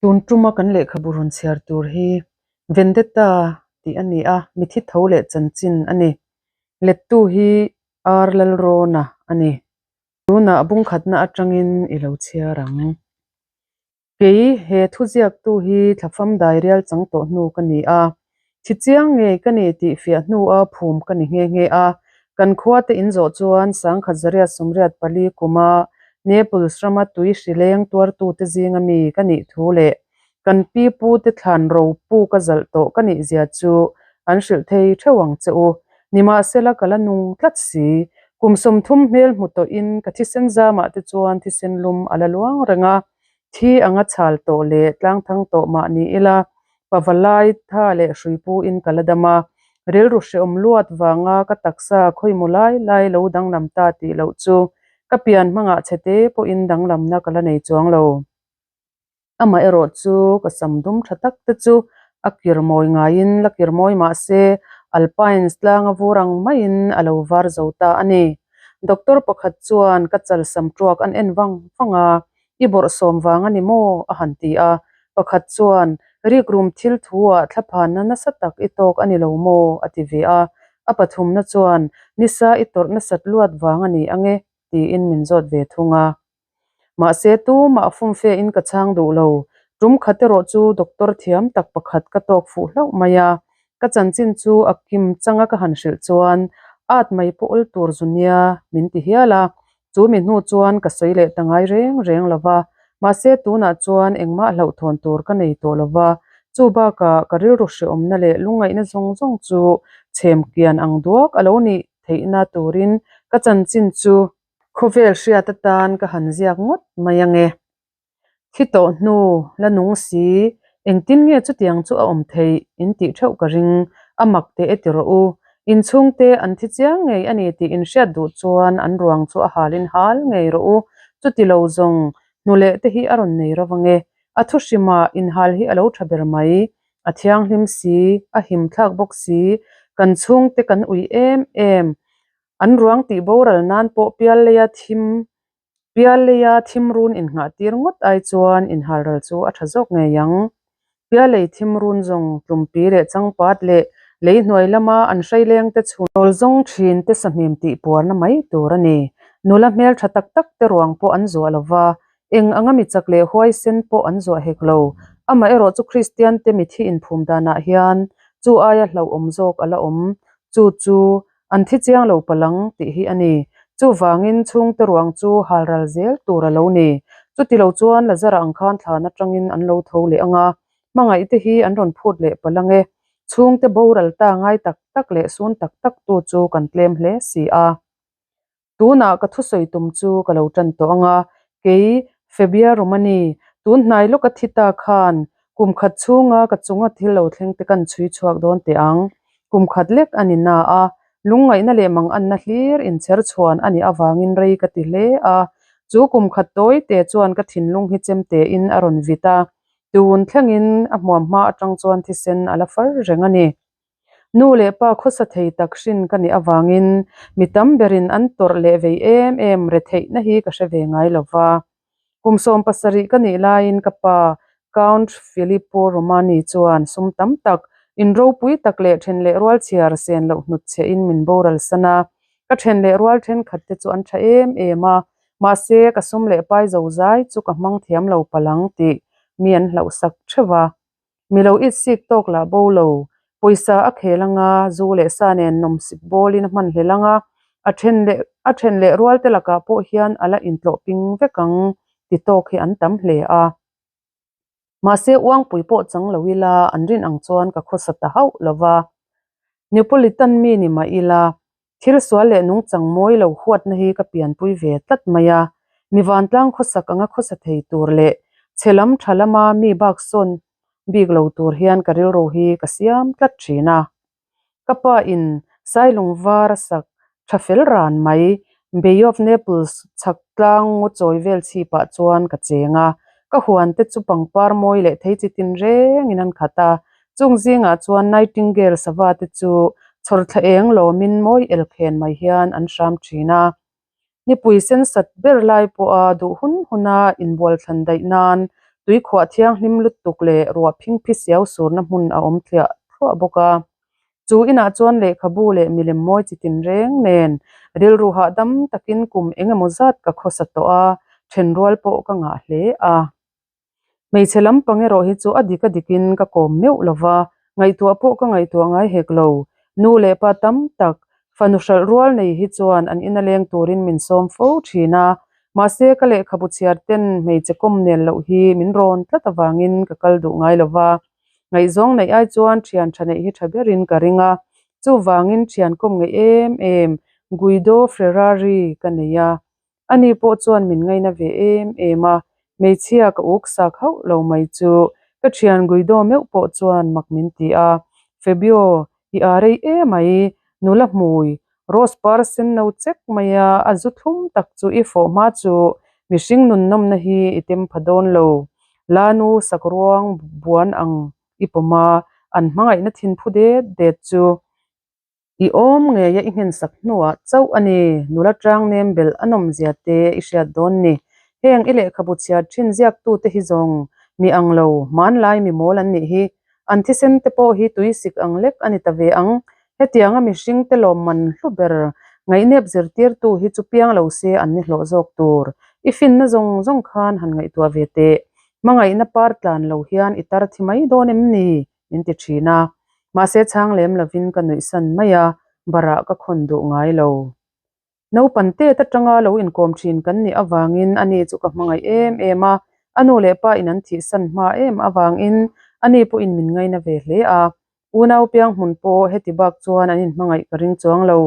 Tun tuma kan lehkhabu rawn chhiar tur hi Vendetta tih a ni a, mithi tho leh chanchin a ni. Lettu hi R Lalrawna a ni. Tunah bungkhatna atangin i lo chhiar ang. Kei he thuziaktu hi thlafam dairial chang tawh hnu ka ni a, thi chiang ngei ka ni tih fiah hnua phum ka ni nghe nghe a. Kan khuate in zawh chuan sangkhat zariat sawmriat pali kuma Naples rama tui hri leng tuartute zinga mi ka nih thu leh kan pi pute thlan ro pu ka zalh tawh ka nih zia chu an hrilh thei theuh ang che u. Nimahsela ka la nung tlat si. Kum 30 hmel hmu tawhin ka thisen zamah te chuan thisen lum a la luang reng a, thi anga chhal tawh leh tlangthang tawh mah ni ila, pavalai tha leh hruipu in ka la dam a, rilru hreawm luat vanga ka taksa khawimaw lai lai lo danglam ta tih loh chu ka pian hmangah chhete pawhin danglamna ka la nei chuang lo. Amaherawh chu ka sam dum tha tak te chu a kir mawi ngaiin la kir mawi mah se Alpines tlanga vur ang maiin a lo var zo ta a ni. Doctor pakhat chuan ka chal sam tuak an en vang vang a, I bawrhsawm vang a ni maw? a han ti a. Pakhat chuan, Rikrum thil thu-ah thlaphanna nasa tak i tawk a ni lo maw? a ti ve a. A pathumna chuan, Nisa i tawrh nasat luat vang a ni ange? tiin min zawt ve thung a. Mahse, tumah a fumfe in ka chhang duh lo. Tum khat erawh chu doctor thiam tak pakhat ka tawk fuh hlauh mai a. Ka chanchin chu a kim changa ka han hrilh chuan at mai pawh awl tur zu nia min ti hial a. Chu mi hnu chuan ka sawi leh ta ngai reng reng lo va. Mahse, tunah chuan engmah hlauhthawn tur ka nei tawh lo va. Chu bakah ka rilru hreawmna leh lungngaihna zawng zawng chu chhem kian ang duak a lo nih theihna turin ka chanchin chu Khawvel hriat atan ka han ziak ngawt mai ange. Thi tawh hnu la nung si, engtin nge chutiang chu a awm theih in tih theuh ka ring, a mak teh e ti rawh u. Inchhungte an thi chiang ngei a ni tih in hriat duh chuan an ruang chu a halin hal ngei rawh u, chuti lo zawng hnu leh te hi a rawn nei ro ange. A thu hrimah inhal hi a lo tha ber mai, a thianghlim si, a him thlak bawk si, kan chhungte kan ui em em. An ruang tih boral nan pawh pialleia thim pialleia thim run innghah tir ngawt ai chuan inhalral chu a tha zawk ngei ang. Pialei thim run zawng tlumpi leh changpat leh lei hnuai lama an hraileng te chhun rawl zawng thin te sahmim tih puarna mai tur a ni. Nula hmel tha tak tak te ruang pawh an zuah lova, eng anga mi chak leh huaisen pawh an zuah hek lo. Amaherawh chu Kristian te mithi inphum danah hian chu aia hlauhawm zawk a la awm. Chu chu An thi chiang lo palang tih hi a ni. Chuvangin chhungte ruang chu halral zel tur a lo ni. Chuti lo chuan Lazara ang khan thlan atangin an lo tho leh ang a, hmangaihte hi an rawn phut leh palang e. Chhungte boral ta ngai tak tak leh sun tak tak tu chu kan tlem hle si a. Tunah ka thusawi tum chu ka lo tan tawh ang a, kei Febia Romani, tun hnai lawka thi ta khan kum khat chhunga ka chunga thil lo thleng te kan chhui chhuak dawn teh ang. Kum khat lek a ni na a, lungngaihna leh manganna hlir inchher chhuan a nih avangin rei ka ti hle a. Chu kum khat tawi te chuan ka thinlung hi chem tein a rawn vit a, tun thlengin a hmuam hma atang chuan thisen a la far reng a ni. Nu leh pa khawsa thei tak hrin ka nih avangin mi tam berin an tawrh leh vei em em retheihna hi ka hre ve ngai lo va. Kum 17 ka nih laiin ka pa Count Filippo Romani chuan sum tam tak, in ropui tak leh then leh rual chhiar sen loh hnut chhehin min boral san a. Ka then leh rual thenkhat te chu an tha em em a, mahse ka sum leh pai zozai chu ka hmang thiam lo palang tih mi an hlauhsak theuh a. Mi lo it sik tawk lah bo lo. Pawisa a khel anga, zu leh sa nen nawmsip bawlin a hman hlel anga, a then leh a then leh rual te lakah pawh hian a la intlawh ping vek ang ti tawk hi an tam hle a. Mahse uangpui pawh chang lo ila an rin ang chuan ka khawsa ta hauh lo va. Neapolitan mi ni mah ila, Thil sual leh nungchang mawi lo huatna hi ka pianpui ve tlat mai a, mi vantlang khawsak anga khawsa thei tur leh chhe lam tha lama mi bak sawn bik lo tur hian ka rilru hi ka siam tlat thin a. Ka pa in Sailung var a sak tha fel ran mai, Bay of Naples chhak tlang ngaw chawi vel chhipah chuan ka cheng a, ka huan te chu pangpar mawi leh thei chi tin rengin an khat a, Chung zingah chuan Nightingale sava te chu chhawrthla eng lawmin mawi elkhen mai hian an hram thin a. Nipui sen sat ber lai pawha duh hun huna inbual thlan daih nan Tuikhuah thianghlim lutuk leh ruah phingphi siau surna hmun a awm thliah thluah bawk a. Chu inah chuan lehkhabu leh milem mawi chi tinreng nen rilru hahdam takin kum eng emaw zat ka khawsa tawh a, thenrual pawh ka ngah hle a. Hmeichhe lampang erawh hi chu a dik a dikin ka kawm meuh lo va, ngaihtuah pawh ka ngaihtuah ngai hek lo. Nu leh pa tam tak, fanu hralh rual nei hi chuan an ina leng turin min sawm fo thin a, mahse ka lehkhabu chhiar ten hmeichhe kawm nel loh hi min rawn tlat avangin ka kal duh ngai lo va. Ngaihzawng neih ai chuan thian tha neih hi tha berin ka ring a, chuvangin thian kawm ngeih em em Guido Ferrari ka nei a. Ani pawh chuan min ngaina ve em em a, hmeichhia ka uk sak hauh lo mai chu ka thian Guido meuh pawh chuan mak min ti a, Fabio, i aa rei emai, nula hmui, rose par sen no chek mai a, a zu thlum tak chu i fawh hma chu mihring nun nawmna hi i tem pha dawn lo. Lanu sakruang buan ang i pawm a, an hmangaihna thinphu det det chu. I awm ngeia i nghensak hnuah chauh a ni, nula tang nem belh a nawmzia te i hriat dawn ni. Heng i lehkhabu chhiar thin ziaktute hi zawng mi ang lo, hmanlai mi mawl an nih hi. An thisen te pawh hi tuisik ang lek a ni ta ve ang. Hetianga mihring te lawmman hlu ber ngaihnep zirtirtu hi chu piang lo se an ni hlawh zawk tur. I finna zawng zawng khan han ngaihtuah ve teh. Hmangaihna par tlan lo hian i tar thi mai dawn em ni? min ti thin a, mahse chhang lem lovin ka nuihsan mai a, barah ka khawn duh ngai lo. Naupan tet atanga lo inkawm thin kan nih avangin ani chu ka hmangaih em em a, a nu leh pa in an thihsan hma em avangin ani pawhin min ngaina ve hle a, unau piang hmun pawh heti bak chuan an inhmangaih ka ring chuang lo.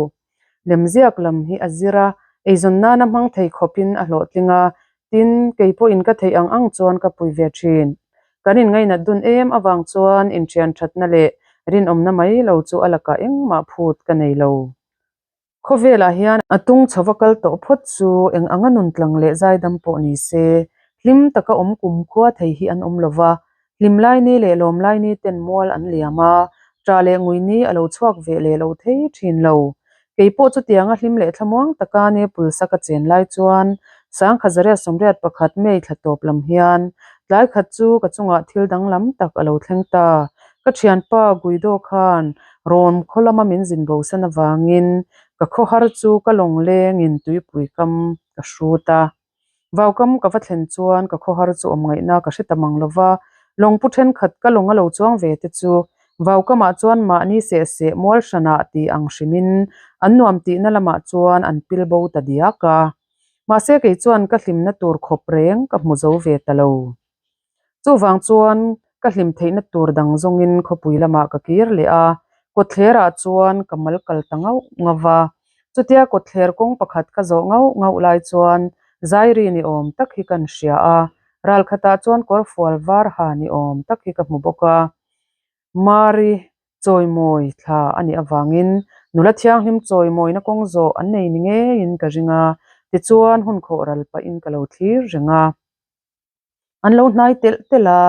Lemziak lam hi a zir a, eizawn nana hmang thei khawpin a hlawhtling a, tin, kei pawhin ka theih ang ang chuan ka pui ve thin. Kan inngainat dun em avang chuan inṭhian ṭhatna leh rinawmna mai lo chu a lakah engmah phut ka nei lo. Khawvelah hian a tung chhova kal tawh phawt chu eng anga nuntlang leh zaidam pawh ni se, hlim taka awm kumkhua thei hi an awm lo va, Hlim lai ni leh lawm lai ni ten mual an liam a, ṭah leh ngui ni a lo chhuak ve leh lo thei ṭhin lo. Kei pawh chutianga hlim leh thlamuang taka Nepulsa ka chen lai chuan Sangkhazaria 81 May thla tawp lam hian tlai khat chu ka chungah thil danglam tak a lo thleng ta. Ka ṭhianpa Guido khan rawn khaw lama min zin bosan avangin ka khawhar chu ka lawng lengin tuipui kam ka hrut a. Vaukam ka va thlen chuan ka khawhar chu awm ngaihna ka hre ta mang lo va, lawngpu thenkhat ka lawng a lo chuang ve te chu vaukamah chuan mahni seh seh mual hranah tih ang hrimin an nuam tihna lamah chuan an pil bo ta diak a. Mahse kei chuan ka hlimna tur khawp reng ka hmu zo ve ta lo. Chuvang chuan ka hlim theihna tur dang zawngin khawpui lamah ka kir leh a, kawtthlerah chuan ka mal kal ta ngauh ngauh va. Chutia kawtthler kawng pakhat ka zawh ngauh ngauh lai chuan Zairi ni awm tak hi kan hria a, ral khatah chuan kawrfual var ha ni awm tak hi ka hmu bawk a. Mari chawimawi thla a nih avangin nula thianghlim chawimawina kawng zawh an nei ni ngeiin ka ring a, tichuan hun khawh ral pahin ka lo thlir reng a. An lo hnai telh telh a,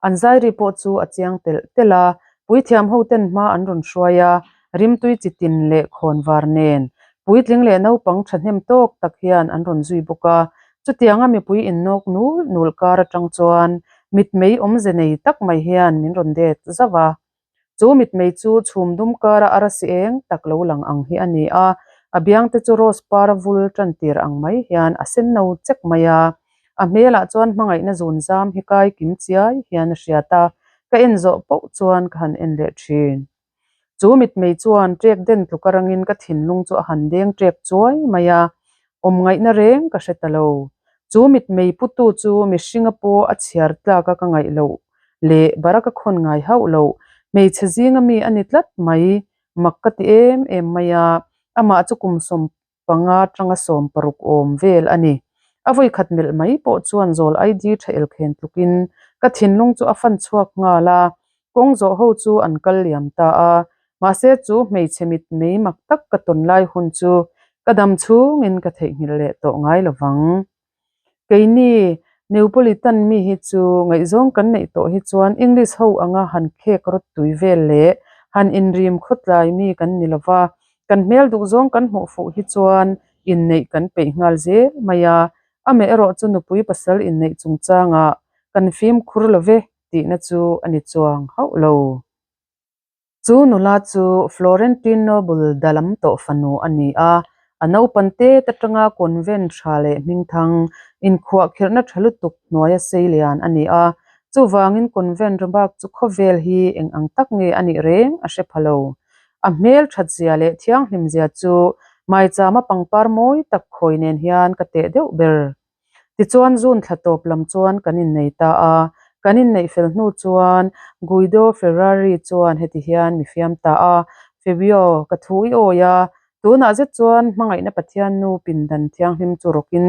an zairi pawh chu a chiang telh telh a, puithiam ho ten hma an rawn hruai a, rimtui chi tin leh khawn var nen, puitling leh naupang thahnem tawk tak hian an rawn zui bawk a, chutianga mipui innawk nul nul kar atang chuan mitmei awmze nei tak mai hian min rawn det zauh a. Chu mitmei chu chhum dum kara arasi eng tak lo lang ang hi a ni a, a biang te chu rose par a vul tan tir ang mai hian a sen no chek mai a. A hmelah chuan hmangaihna zun zam hi kai kim chiai hian a hriat a, ka en zawh poh chuan ka han en leh thin. Chu mitmei chuan ṭek den tluk arangin ka thinlung chu a han deng ṭek chuai mai a, awm ngaihna reng ka hre ta lo. Chu mitmei putu chu mihringa pawh a chhiar tlak a ka ngaih loh leh Baraka khawn ngai hauh loh hmeichhe zinga mi a ni tlat mai, mak ka ti em em mai a, amah chu kum 15 tanga 60 awm vel a ni. A vawi khat melh mai pawh chuan zawl ID tha elkhen tlukin ka thinlung chu a fan chhuak nghal a, kawng zawh ho chu an kal liam ta a, mahse chu hmeichhe mit mei mak tak ka tawn lai hun chu ka dam chhungin ka theihnghilh leh tawh ngai lovang. Keini Neapolitan mi hi chu ngaihzawng kan neih tawh hi chuan English ho anga han khek rawt tui vel leh han inrim khawtlai mi kan ni lova, kan hmel duhzawng kan hmuh fuh hi chuan inneih kan peih nghal zel mai a. Amaherawh chu nupui pasal inneih chungchangah. Kan fimkhur lo ve tihna chu a ni chuang hauh lo. Chu nula chu Florentine noble dalam tawh fanu a ni a, a naupan tet atanga convent tha leh hmingthang inkhuahkhirhna tha lutuk hnuaia sei lian a ni a, chuvangin convent bak chu khawvel hi eng ang tak nge a nih reng a hre pha lo. A hmel that zia leh thianghlim zia chu maichama pangpar mawi tak khawi nen hian ka teh deuh ber. Tichuan June thla tawp lam chuan kan innei ta a, kan inneih fel hnu chuan Guido Ferrari chuan heti hian mi fiam ta a, Fabio, ka thu i awi a, tunah zet chuan hmangaihna Pathian nu pindan thianghlim chu rawkin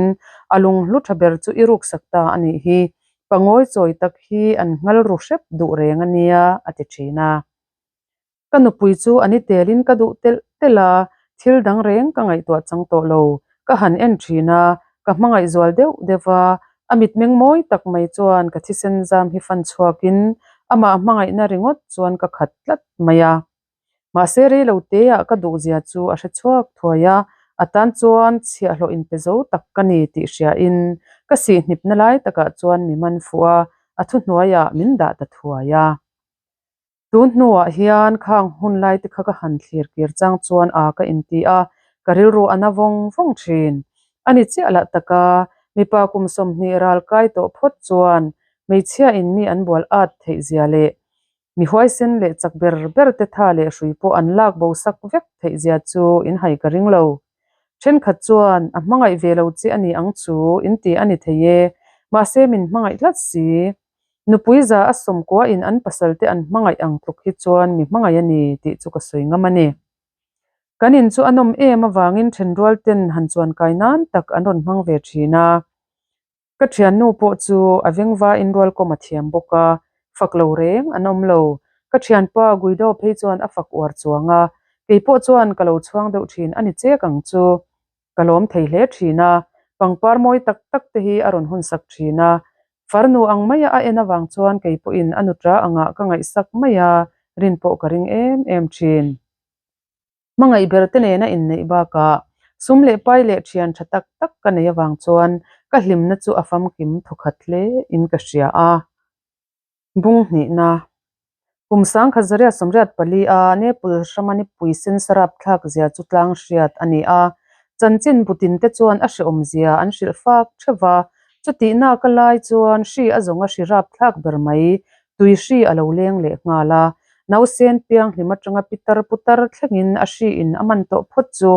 a lunghlu tha ber chu i ruksak ta a nih hi, pangawi chawi tak hi an nghal ru hrep duh reng a nia, a ti thin a. Ka nupui chu a ni telin ka duh telh telh a, thil dang reng ka ngaihtuah chang tawh lo. Ka han en thin a, ka hmangaih zual deuh deuh a, a mitmeng mawi tak mai chuan ka thisen zam hi fan chhuakin amah hmangaihna ringawt chuan ka khat tlat mai a. Mahse reilo teah ka duhzia chu a hre chhuak thuai a, a tan chuan chhiahhlawh inpe zo tak ka ni tih hriain ka sihhnipna lai takah chuan mi man fuh a, a thuhnuaiah min dah ta thuai a. Tun hnuah hian khang hun lai te kha ka han thlir kir chang chuan a ka inti a, ka rilru a na vawng vawng thin. A ni chiah lah taka, mipa kum 20 ral kai tawh phawt chuan hmeichhia in mi an bual at theih zia leh mi huaisen leh chak ber ber te tha leh hrui pawh an lak bo sak vek theih zia chu in hai ka ring lo. Thenkhat chuan a hmangaih ve lo che a ni ang chu inti a ni thei e, mahse min hmangaih tlat si. Nupui za a sawmkua in an pasal te an hmangaih ang tluk hi chuan mi hmangaih a ni tih chu ka sawi ngam a ni. Kan in chu a nawm em avangin thenrual ten han chuan kai nan tak an rawn hmang ve thin a. Ka thiannu pawh chu a vengva in rualkawm a thiam bawk a, fak lo reng an awm lo. Ka thianpa Guido phei chuan a fak uar chuang a, kei pawh chuan ka lo chhuang deuh thin a ni chek ang chu. Ka lawm thei hle thin a, pangpar mawi tak tak te hi a rawn hun sak thin a. Farnu ang maia a en avang chuan kei pawhin a nutra angah ka ngaihsak mai a, rin pawh ka ring em em thin. Hmangaih ber te nena inneih bakah sum leh pai leh thian tha tak tak ka nei avang chuan ka hlimna chu a famkim thawkhat hle in ka hria a. Bung hnihna. Kum 1984 a Nepal hrama nipui sensarap thlak zia chu tlang hriat a ni a. Chanchin butin te chuan a hrehawm zia an hrilh fak theuh va, chutihna ka lai chuan hri a zawng a hri rap thlak ber mai, tui hri a lo leng leh nghal a. Nausen pianghlim atanga pitar putar thlengin a hri in a man tawh phawt chu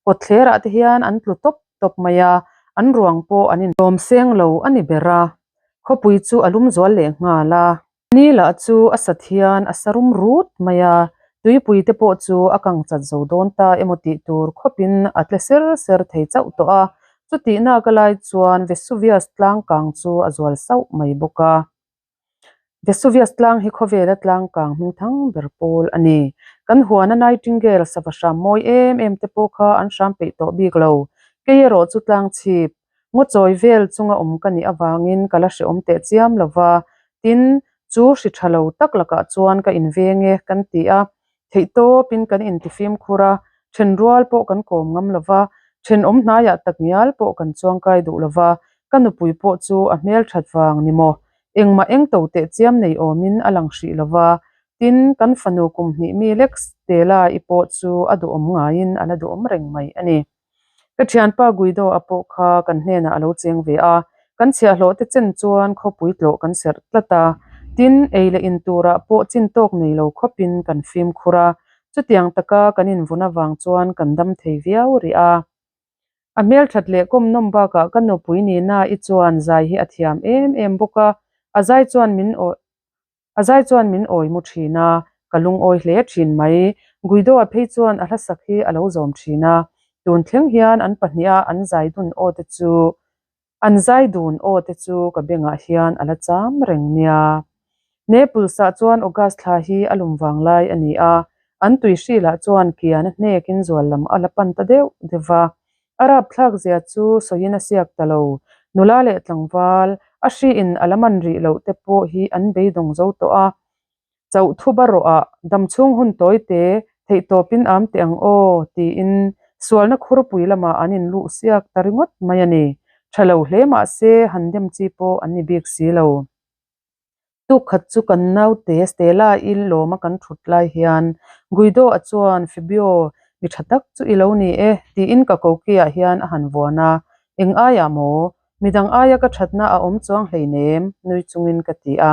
kawtthlerah te hian an tlu tawp tawp mai a, an ruang pawh an inhlawm seng lo a ni ber a. Khawpui chu a lum zual leh nghal a. Ni lah chu a sat hian a sa rum rut mai a, tuipui te pawh chu a kang chat zo dawn ta emaw tih tur khawpin a tle ser ser thei chauh tawh a, chutihna ka lai chuan Vesuvius tlang kang chu a zual sauh mai bawk a. Vesuvius tlang hi khawvela tlang kang hmingthang ber pawl a ni. Kan huana Nightingale sava hram mawi em em te pawh kha an hram peih tawh bik lo. Kei erawh chu tlang chhip Ngaw chawi vel chunga awm ka nih avangin ka la hrehawm teh chiam lo va, tin, chu hri tha lo tak lakah chuan ka inveng e kan ti a, theihtawpin kan intifimkhur a, thenrual pawh kan kawm ngam lo va, thenawm hnaiah takngial pawh kan chuangkai duh lo va, ka nupui pawh chu a hmelthat vang ni maw? Engmah engto teh chiam nei awmin a lang hrih lo va, tin, kan fanu kum hnih mi lek Stella-i pawh chu a duhawm ngaiin a la duhawm reng mai a ni. Ka thianpa Guido a pawh kha kan hnenah a lo cheng ve a, kan chhiahhlawh te chen chuan khawpui tlawh kan serh tlat a, tin, ei leh in turah pawh chin tawk nei lo khawpin kan fimkhur a, chutiang taka kan invun avang chuan kan dam thei viau rih a. A hmelthat leh kawm nawm bakah ka nupui Nina i chuan zai hi a thiam em em bawk a, a zai chuan min A zai chuan min awi mu thin a, ka lungawi hle thin mai. Guido-a phei chuan a hlasak hi a lo zawm thin a, tun thleng hian an pahniha an zai dun aw te chu an zai dun aw te chu ka bengah hian a la cham reng nia. Naples-ah chuan August thla hi a lum vang lai a ni a, an tui hrilah chuan kian a hnekin zual lam a la pan ta deuh deuh va. A rapthlak zia chu sawiin a siak ta lo. Nula leh tlangval, a hriin a la man rih loh te pawh hi an beidawng zo tawh a. Chauh thuba rawhah damchhung hun tawi te theihtawpin am teh ang aw tiin sualna khurpui lamah an inluh siak ta ringawt mai a ni. Tha lo hle mah se han dem chi pawh an ni bik si lo. Tukkhat chu kan naute Stella-i lawma kan thut lai hian Guido-a chuan Fabio, mi tha tak chu i lo ni e, tiin ka koki-ah hian a han vuan a. Eng aiah maw? Midang aia ka thatna a awm chuang hleinem, nui chungin ka ti a.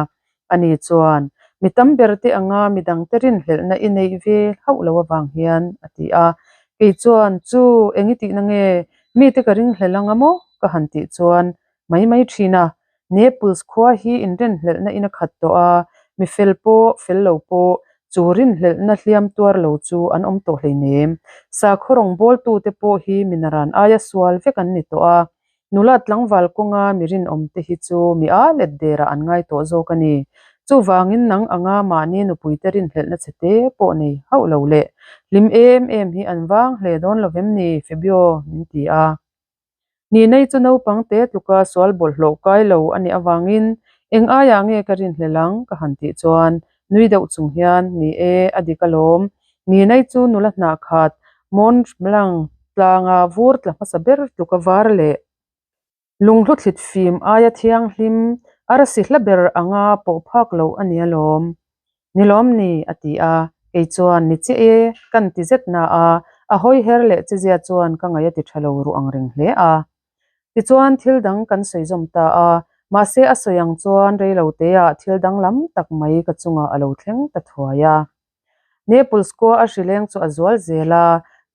Ani chuan, Mi tam ber te anga midangte rinhlelhna i neih ve hauh lo avang hian, a ti a. Kei chuan, Chu, eng i tihna nge? Mite ka ringhlel anga maw? ka han tih chuan, Mai mai thin a. Naples khua hi inrinhlelhna in a khat tawh a, mi fel pawh, fel lo pawh, chu rinhlelhna hliam tuar lo chu an awm tawh hleinem. Sakhaw rawngbawltute pawh hi mi naran aia sual vek an ni tawh a, nula tlangval kawnga mi rinawmte hi chu mi a let derah an ngai tawh zawk a ni. Chuvangin nang anga mahni nupuite rinhlelhna chhe te pawh nei hauh lo leh hlim em em hi an vang hle dawn lo vem ni, Fabio min ti a. Ninei chu naupang te tluka sual bawlhhlawh kai lo a nih avangin eng aiah nge ka rinhlelh ang ka han tih chuan nui deuh chung hian ni e, a dik alawm. Ninei chu nula hnah khat Mont Blanc tlanga vur tla hmasa ber tluka var leh lunghlu thlit fim aia thianghlim arsi hla ber anga pawh phak loh a ni alawm. Ni lawm ni? a ti a, kei chuan ni chiah e, kan ti zet na a, a hawi her leh chezia chuan ka ngaih a ti tha lo ruh ang reng hle a. Tichuan thil dang kan sawi zawm ta a, mahse a sawi ang chuan rei lo teah thil danglam tak mai ka chungah a lo thleng ta thuai a. Naples khua a hrileng chu a zual zel a,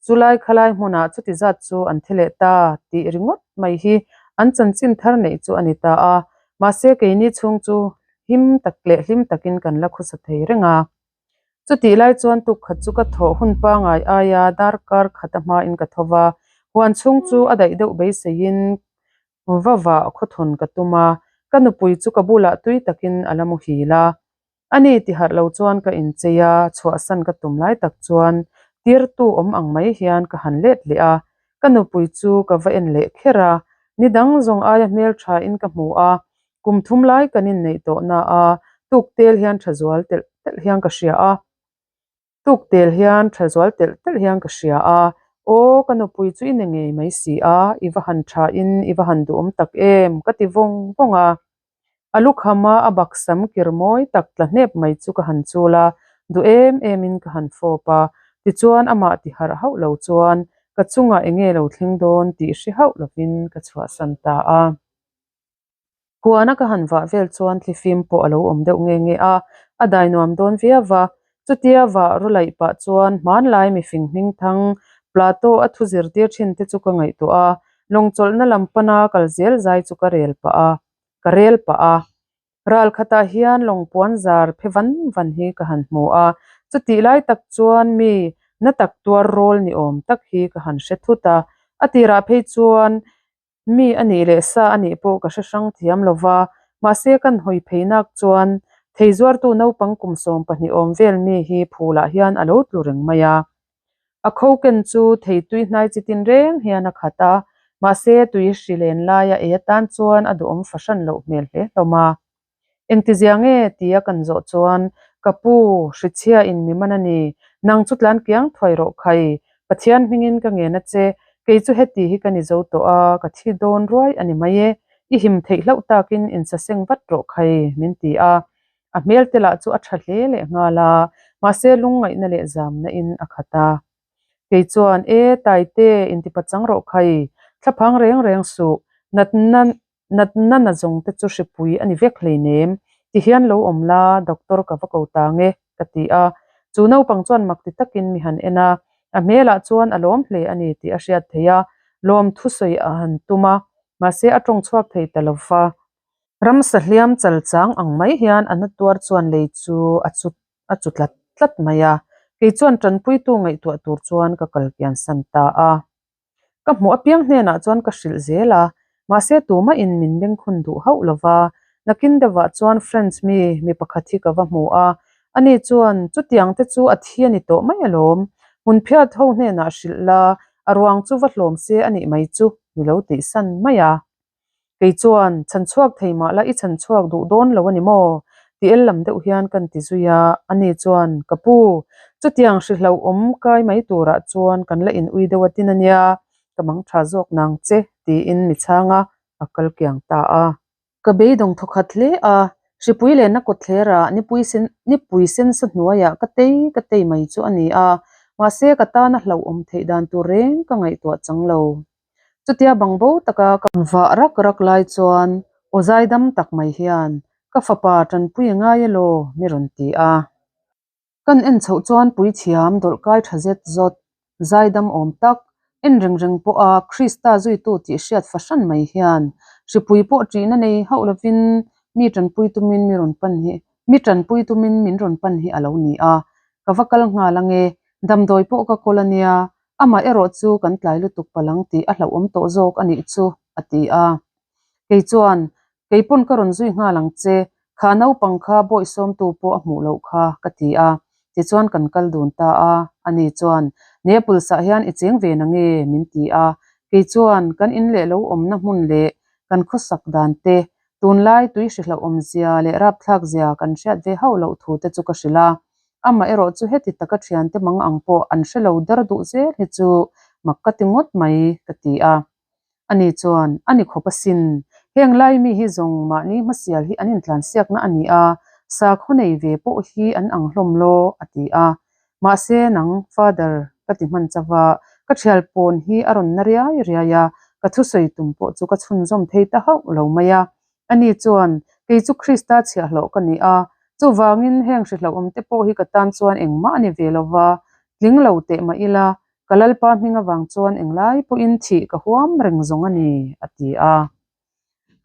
chulai khalai hmunah chuti zat chu an thi leh ta tih ringawt mai hi an chanchin thar neih chu a ni ta a, mahse keini chhung chu him tak leh hlim takin kan la khusa thei reng a. Chutih lai chuan tukkhat chu ka thawh hun pangai aia darkar khat a hmain ka tho va, huan chhung chu a daih deuh beiseiin va vah khawthawn ka tum a, ka nupui chu ka bulah tui takin a la muhil a. Ani ti harh lo chuan ka inchei a, chhuahsan ka tum lai tak chuan tirtu awm ang mai hian ka han let leh a, ka nupui chu ka va en leh kher a, ni dang zawng aia hmeltha in ka hmu a, kum thum lai kan inneih tawh na a, tuk tel hian tha zual telh telh hian ka hria a. Tuk tel hian tha zual telh telh hian ka hria a, aw ka nupui chu i ni ngei mai si a, i va han tha in i va han duhawm tak em ka ti vawng vawng a. A lukham a a baksam kir mawi tak tla hnep mai chu ka han chul a, duh em em in ka han fawp a, tichuan amah ti harh hauh lo chuan ka chungah enge lo thleng dawn tih hre hauh lovin ka chhuahsan ta a. Huana ka han vah vel chuan thlifim pawh a lo awm deuh nge nge a, a dai nuam dawn viau va. Chutia vah ru laih pah chuan hmanlai mifing hmingthang Plato a thu zirtir thin te chu ka ngaihtuah a, lawngchawlhna lam pana kal zel zai chu ka rel pah a, ka rel pah a. Ral khatah hian lawng puan zar phe van van hi ka han hmu a, chutih lai tak chuan mi na tak tuar rawl ni awm tak hi ka han hre thut a, a tirah phei chuan Mi a nih leh sa a nih pawh ka hre hrang thiam lo va, mahse kan hawi phei nak chuan thei zuartu naupang kum 12 awm vel mi hi phulah hian a lo tlu reng mai a. A kho ken chu thei tui hnai chi tin reng hian a khat a, mahse tui hri len laia ei atan chuan a duhawm fahran loh hmel hle hlawm a. Engtizia nge? tia kan zawh chuan, Ka pu, hrichhia in mi man a ni. Nang chu tlan kiang thuai rawh khai. Pathian hmingin ka ngen a che. Kei chu heti hi ka ni zo tawh a, ka thi dawn ruai a ni mai e. I him theih hlauh takin insaseng vat rawh khai, min ti a. A hmel te lah chu a tha hle leh nghal a, mahse lungngaihna leh zamna in a khat a. Kei chuan, E, Taite, intipachang rawh khai. Thlaphang reng reng suh. Natna Natna na zawng te chu hripui a ni vek hleinem, ti hian lo awm la, doctor ka va ko ta nge, ka ti a. Chu naupang chuan mak ti takin mi han en a, a hmelah chuan a lawm hle a ni tih a hriat theih a, lawm thusawi a han tum a, mahse a tawng chhuak thei ta lo va. Ramsa hliam chal chang ang mai hian a na tuar chuan lei chu a chu a chu tlat tlat mai a, kei chuan tanpuitu ngaihtuah tur chuan ka kal kian san ta a. Ka hmuh apiang hnenah chuan ka hrilh zel a, mahse tumahin min bengkhun duh hauh lo va. Nakin deuhah chuan French mi mi pakhat hi ka va hmu a, ani chuan chutiang te chu a thi a ni tawh mai alawm, hmun phiat ho hnenah hrilh la, a ruang chu va hlawm se a nih mai chu, ni lo tihsan mai a. Kei chuan, Chhan chhuak thei mah la i chhan chhuak duh dawn lo a ni maw? Ti el lam deuh hian kan ti zui a, ani chuan, Ka pu, chutiang hri hlauhawm kai mai turah chuan kan la in ui deuh a tin a nia, ka mang tha zawk nang che, tiin mi chhang a, a kal kiang ta a. Ka beidawng thawkhat hle a, Hripui lenna kawtthlerah nipui sen nipui sensa hnuaiah ka tei ka tei mai chu a ni a, mahse ka tana hlauhawm theih dan tur reng ka ngaihtuah chang lo. Chutia bangbo taka ka vah rak rak lai chuan aw zaidam tak mai hian ka fapa tanpui a ngai elaw mi rawn ti a. Kan en chhoh chuan puithiam dawlh kai tha zet zawt, zaidam awm tak, en reng reng pawha Krista zuitu tih hriat fahran mai hian hripui pawh ṭihna nei hauh lovin mi tanpui tumin mi rawn pan hi mi tanpui tumin min rawn pan hi a lo ni a, ka va kal nghal ange, damdawi pawh ka kawl a nia, amah erawh chu kan tlai lutuk palang tih a hlauhawm tawh zawk a nih chu, a ti a. Kei chuan, Kei pawn ka rawn zui nghal ang che, kha naupang kha bawihsawmtu pawh a hmuh loh kha, ka ti a. Tichuan kan kal dun ta a, ani chuan, Naples ah hian i cheng ve nange? min ti a. Kei chuan, Kan in leh lo awmna hmun leh kan khawsak dan te, tunlai tui hrihlauhawm zia leh rapthlak zia kan hriat ve hauh loh thu te chu ka hrilh a. Amah erawh chu heti taka thiante mang ang pawh an hre lo dar duh zel hi chu mak ka ti ngawt mai, ka ti a. Ani chuan, A ni khawp asin. Heng lai mi hi zawng mahni hmasial hi an intlansiakna a ni a, sakhaw nei ve pawh hi an ang hlawm law, a ti a. Mahse nang, Father, ka ti hman chauh a, ka thial pawn hi a rawn na riai riai a, ka thusawi tum pawh chu ka chhunzawm thei ta hauh lo mai a. Ani chuan, Kei chu Krista chhiahhlawh ka ni a, chuvangin heng hrihlauhawm te pawh hi ka tan chuan engmah a ni ve lo va, tling lo teh mah ila, ka Lalpa hming avang chuan englai pawhin thih ka huam reng zawng a ni, a ti a.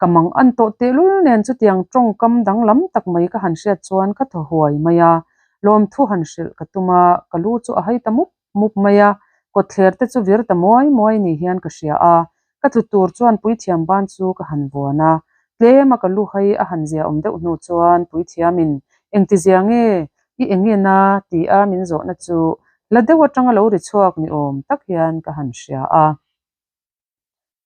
Ka mang an tawh tehlul nen chutiang tawngkam danglam tak mai ka han hriat chuan ka thaw huai mai a, lawmthu han hrilh ka tum a, ka lu chu a hai ta mup mup mai a, kawtthler te chu vir ta muai muai ni hian ka hria a, ka tlu tur chuan puithiam ban chu ka han vuan a, tlem a ka lu hai a han zia awm deuh hnu chuan puithiamin engti zia nge i eng nge na ti a min zawhna chu la deuh atanga lo ri chhuak ni awm tak hian ka han hria a.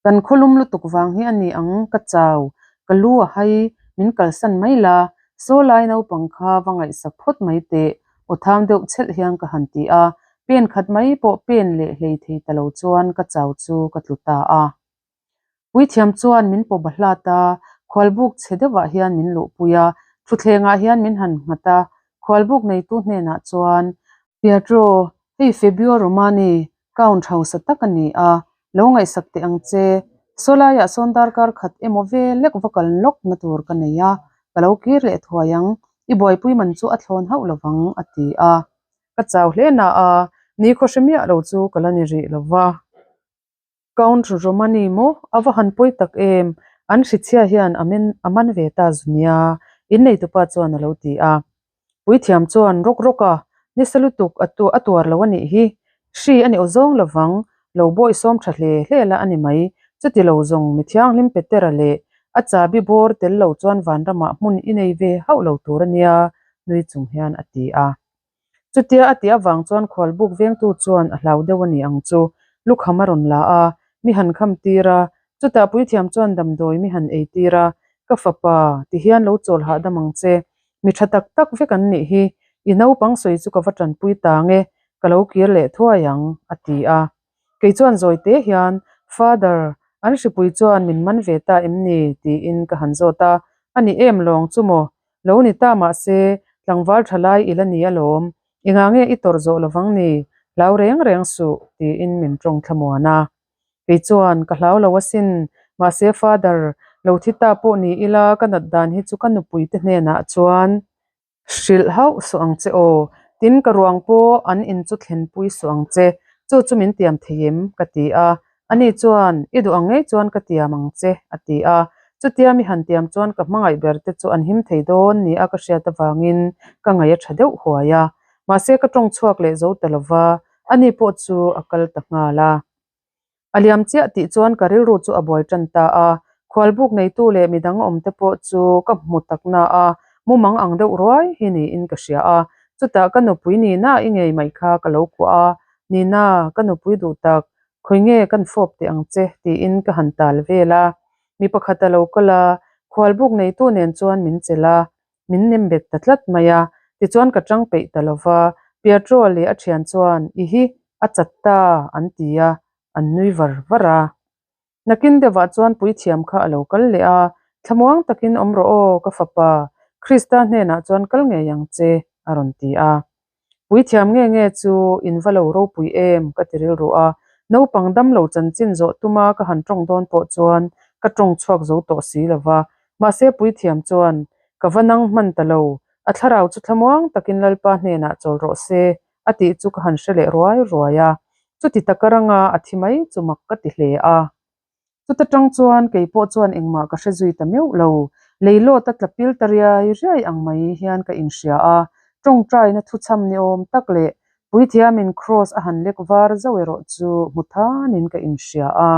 Kan khawlum lutuk vang hi a ni ang, ka chau, ka lu a hai, min kalsan mai la, saw lai naupang kha va ngaihsak phawt mai teh, aw tham deuh chhelh hian ka han ti a, pen khat mai pawh pen leh hlei thei ta lo chuan ka chau chu ka tlu ta a. Puithiam chuan min pawh bahlat a, khualbuk chhe deuhah hian min luhpui a, thutthlengah hian min han nghat a, khualbuk neitu hnenah chuan, Pietro, hei Fabio Romani, Count hausa tak a ni a, lo ngaihsak teh ang che. Sawlaiah sawn darkar khat emaw ve lek va kal lawk na tur ka nei a, ka lo kir leh thuai ang, i buaipui man chu a thlawn hauh lovang, a ti a. Ka chau hle na a, ni khaw hre miah lo chu ka la ni rih lo va. Count Romani maw a va han pawi tak em, an hrichhia hian a men a man ve ta zu nia, inneitupa chuan a lo ti a. Puithiam chuan rawk rawk a, nisa lutuk a tu a tuar lo a nih hi, hri a ni aw zawng lovang, lo bawihsawm tha hle hle la a ni mai, chuti lo zawng mi thianghlim Petera leh a chabi bawr tel lo chuan vanramah hmun i nei ve hauh lo tur a nia, nui chung hian a ti a. Chutia a tih avang chuan khualbuk vengtu chuan a hlau deuh a ni ang chu, lukham a rawn la a, mi han kham tir a, chutah puithiam chuan damdawi mi han ei tir a, Ka fapa, ti hian lo chawl hahdam ang che, mi tha tak tak vek an nih hi, i naupang sawi chu ka va tanpui tang e, ka lo kir leh thuai ang, a ti a. Kei chuan zawi te hian, Father, an hripui chuan min man ve ta em ni? tiin ka han zawt a, A ni em lawng chu maw? Lo ni ta mahse, tlangval tha lai i la ni alawm, engah nge i tawrh zawh lovang ni? Hlau reng reng suh, tiin min tawng thlamuan a. Kei chuan, Ka hlau lo asin, mahse Father, lo thi ta pawh ni ila ka nat dan hi chu ka nupui te hnenah chuan Hrilh hauh suh ang che aw, tin ka ruang pawh an in chu thlenpui suh ang che, chu chu min tiam thei em? ka ti a. Ani chuan, I duh ang ngei chuan ka tiam ang che, a ti a. Chutia mi han tiam chuan ka hmangaih ber te chu an him thei dawn ni a ka hriat avangin ka ngaih a tha deuh huai a. Mahse ka tawng chhuak leh zo ta lova, ani pawh chu a kal ta nghal a. A liam chiah tih chuan ka rilru chu a buai tan ta a, khualbuk neitu leh midang awmte pawh chu ka hmu tak na a, mumang ang deuh ruai hi niin ka hria a. Chutah ka nupui Nina i ngei mai kha ka lo kuah a, Nina, ka nupui duh tak, khawi nge kan fawp teh ang che tiin ka han tal vel a. Mi pakhat a lo kal a, khualbuk neitu nen chuan min chelh a, min nem bet ta tlat mai a, tichuan ka tang peih ta lo va, Pietro leh a thian chuan i hi a chat ta an ti a, an nui var var a. Nakin deuhah chuan puithiam kha a lo kal leh a, Thlamuang takin awm rawh aw ka fapa, Krista hnenah chuan kal ngei ang che, a rawn ti a. Puithiam nge nge chu in va lo ropui em ka ti rilru a, naupang damlo chanchin zawh tuma ka han tawng dawn pawh chuan ka tawng chhuak zo tawh si lo va. Mahse puithiam chuan, Ka va nang hman ta lo, a thlarau chu thlamuang takin Lalpa hnenah chawl rawh se, a tih chu ka han hre leh ruai ruai a. Chuti taka ranga a thi mai chu mak ka ti hle a. Chuta tang chuan kei pawh chuan engmah ka hre zui ta meuh lo. Leilawt a tla pil ta riai riai ang mai hian ka inhria a, tawngtaina thuchham ni awm tak leh Puithiamin Kraws a han lek var zauh erawh chu hmu thanin ka inhria a.